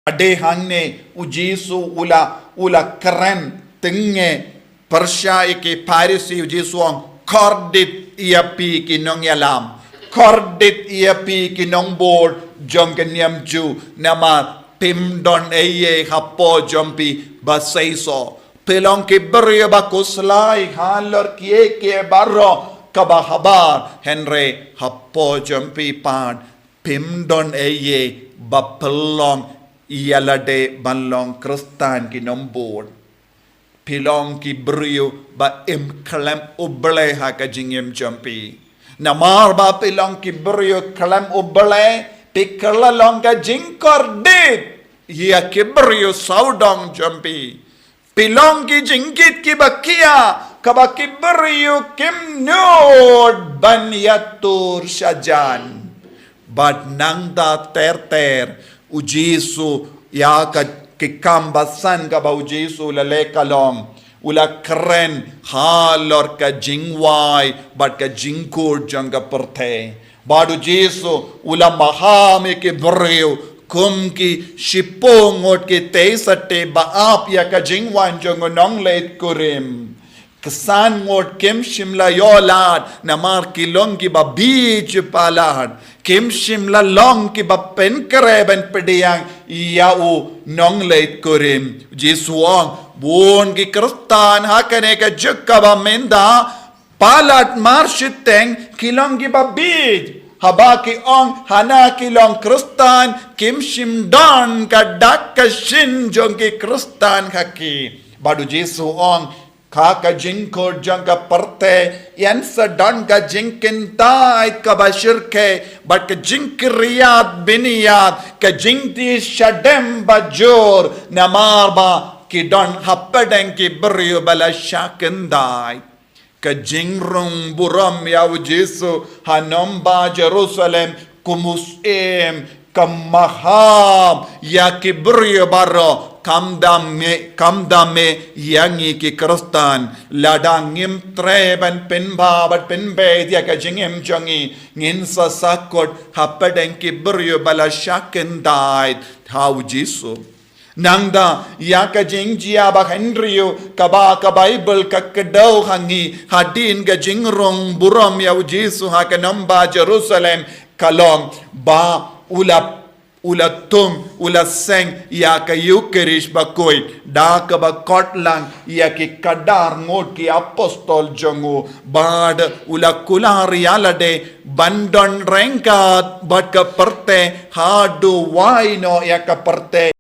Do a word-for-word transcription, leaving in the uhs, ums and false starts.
Ade hangne u Jisu u la, u la kren tyngnge pyrshah ïa ki Pharisi, u Jisu u ong, kordit ïa phi ki nongïalam, kordit ïa phi ki nongbud jong ka niam Jiw, namar phim don ei ei hapoh jong phi ba seisoh. Phi long ki briew ba khuslai halor kiei kiei baroh kaba habar, hynrei hapoh jong phi pat phim don ei ei ba pynlong ïa lade ban long Khristan ki nongbud. Phi long ki briew ba im khlem U Blei ha ka jingim jong phi. Namar ba phi long ki briew khlem U Blei, phi kylla long ka jingkordit ïa ki briew sawdong jong phi. Phi long ki jingkit kiba khia, kaba ki briew kim nud ban ïatur shajan. Bad nangta ter ter, u Jisu, ïa ka, ki kam basan kaba u Jisu u la leh ka long, u la kren halor ka jingwai bad ka jingkut jong ka pyrthei. Bad u Jisu u la maham ïa ki briew kum ki shiphew ngut ki tei sate ba ap ïa ka jingwan jong u nongleit-kurim. Ka san ngut kim shym la ïoh lad namar ki long kiba bieit palat. Kim shym la long kiba pynkhreh ban pdiang ïa u nongleit-kurim. Jisu u ong, bun ki Khristan ha kane ka juk kaba mynta, palat marshiteng ki long kiba bieit. Haba ki ong hana ki long Khristan, kim shym don ka dak ka shin jong ki Khristan ha ki. Bad u Jisu u ong, ha ka jingkut jong ka pyrthei, yn sa don ka jingkyntait kaba shyrkhei, bad ka jingkyrïat bniat, ka jingdih shadem bajur, namar ba ki don hapdeng ki briew ba la shah kyntait. Ka jingrung burom ïa u Jisu ha Nomba Jerusalem, kum u Syiem, ka maham ïa ki briew baroh, kam da mih, kam da mih ïa ngi ki Khristan. Lada ngim treh ban pynbha bad pynbeit ïa ka jingim jong ngi, ngin sa sahkut hapdeng ki briew ba la shah kyntait ha u Jisu. Nangta ïa ka jingjia ba hynriew kaba ka Baibl ka kdew ha ngi hadien ka jingrung burom ïa u Jisu ha ka Nomba Jerusalem, ka long ba u la, u la thung, u la seng ïa ka Eukharist bakhuid da kaba khot lang ïa ki khadar ngut ki apostol jong u, bad u la kular ïa lade ban don ryngkat bad ka pyrthei haduh wai noh ïa ka pyrthei.